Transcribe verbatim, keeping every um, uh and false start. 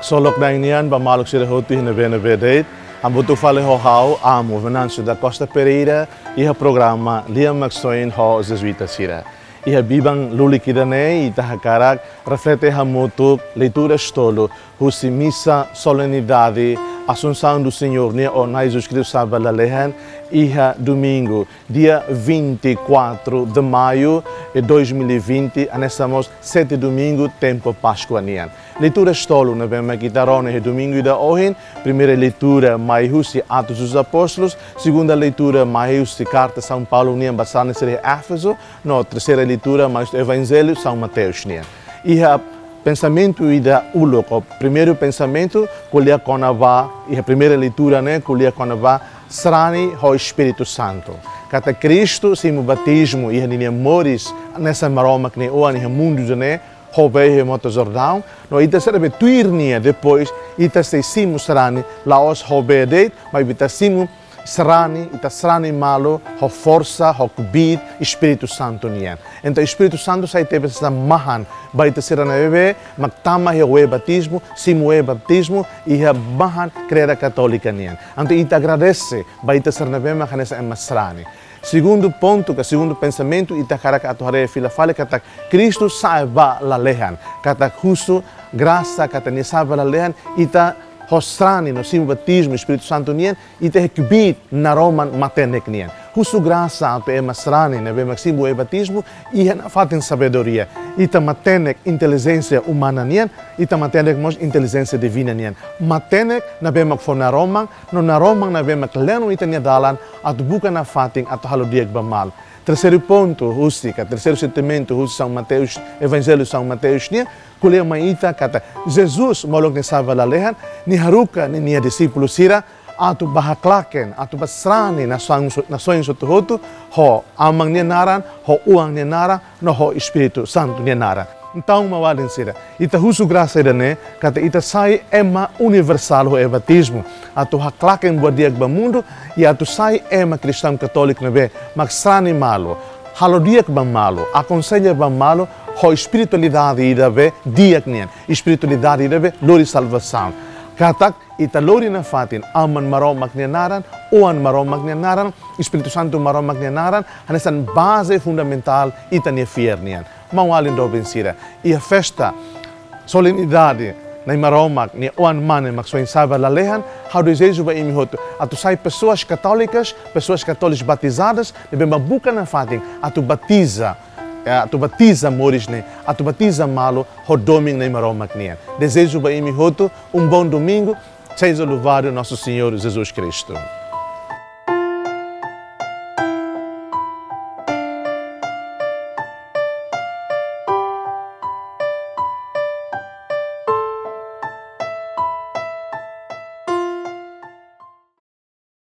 Ksolok da'in nian ba maluk sira hotu iha ne'ebé-ne'ebé de'it. Hamutuk fali ho ha'u, Amo Venâncio da Costa Pereira, iha programa Lia Maksoin ho Jesuita sira. Iha biban lulik ida-ne'e, ita hakarak reflete hamutuk leituras tolu husi misa solenidade Assunção do Senhor nian, ou Na'i Jesus Kristu sa'e ba lalehan, iha domingu, dia vinte e quatro de maio de dois mil e vinte, hanesan mós sete domingu tempu Páskua nian. Leituras tolu ne'ebé mak ita rona iha domingu ida ohin. Primeira leitura mai husi Atos dos Apóstolos, segunda leitura mai husi karta São Paulo nian ba sarani sira iha Éfeso, no terseira leitura mai husi Evanjellu São Mateus nian. Iha pensamentu ida uluk, ou primeiru pensamentu, ko'alia kona-ba, iha primeira leitura ne'e, ko'alia kona-ba sarani ho Espíritu Santu. Katak Kristu simu batizmu iha ninia moris, hanesan Maromak nia Oan iha mundu ida-ne'e, ho bee iha Mota Jordaun, no ita sira be tuir nia, depois ita sei simu sarani, la'ós ho bee de'it, maibé ita simu sarani, ita sarani malu ho forsa, ho kbiit Espíritu Santu nian. Entaun Espíritu Santu sai tebes hanesan mahan ba ita sira ne'ebé mak tama iha wee batizmu, simu wee batizmu iha mahan Kreda Katólika nian. Entaun ita agradese ba ita sira ne'ebé mak hanesan ema sarani. Segundu pontu, ka segundu pensamentu, ita hakarak atu haree fila fali katak Kristu sa'e ba lalehan, katak husu grasa, katak nia sa'e ba lalehan, ita ho sarani no simu batizmu Espíritu Santu nian, ita iha kbiit naroman matenek nian. Husu grasa atu ema sarani ne'ebé mak simu wee batizmu, iha nafatin sabedoria. Ita matenek intelijénsia umana nian, ita matenek mós intelijénsia divina nian. Matenek ne'ebé mak fó naroman, no naroman ne'ebé mak leno ita-nia dalan atu buka nafatin atu halo di'ak ba malu. Terseiru pontu husi, ka terseiru sentimentu husi São Mateus, Evanjellu São Mateus nian, ko'alia mai ita katak Jesus, molok nia sa'e ba lalehan, nia haruka ninia dixípulu sira atu bá haklaken, atu bá sarani nasaun so-, nasoins hotu-hotu, ho Aman nia naran, ho Oan nia naran, no ho Espíritu Santu nia naran. Entaun, maun-alin sira, ita husu grasa ida-ne'e, katak ita sai ema universál ho wee batizmu, atu haklaken buat di'ak ba mundu, i atu sai ema kristaun katóliku ne'ebé mak sarani malu, halo di'ak ba malu, akonsella ba malu, ho espiritualidade ida be di'ak nian, espiritualidade ida be lori salvasaun. Katak ita lori nafatin Aman Maromak nia naran, Oan Maromak nia naran, Espíritu Santu Maromak nia naran, hanesan baze fundamentál ita-nia fiar nian. Maun-alin doben sira, iha festa solenidade Na'i Maromak nia Oan-Mane Maksoin sa'e ba lalehan, ha'u dezeja ba imi hotu atu sai pessoas católicas, pessoas católicas batizadas, ne'ebé mak buka nafatin atu batiza, eh, atu batiza moris ne'e, atu batiza malu ho domin Na'i Maromak nian. Dezeja ba imi hotu um bom domingo. Seja louvado nosso Senhor Jesus Cristo.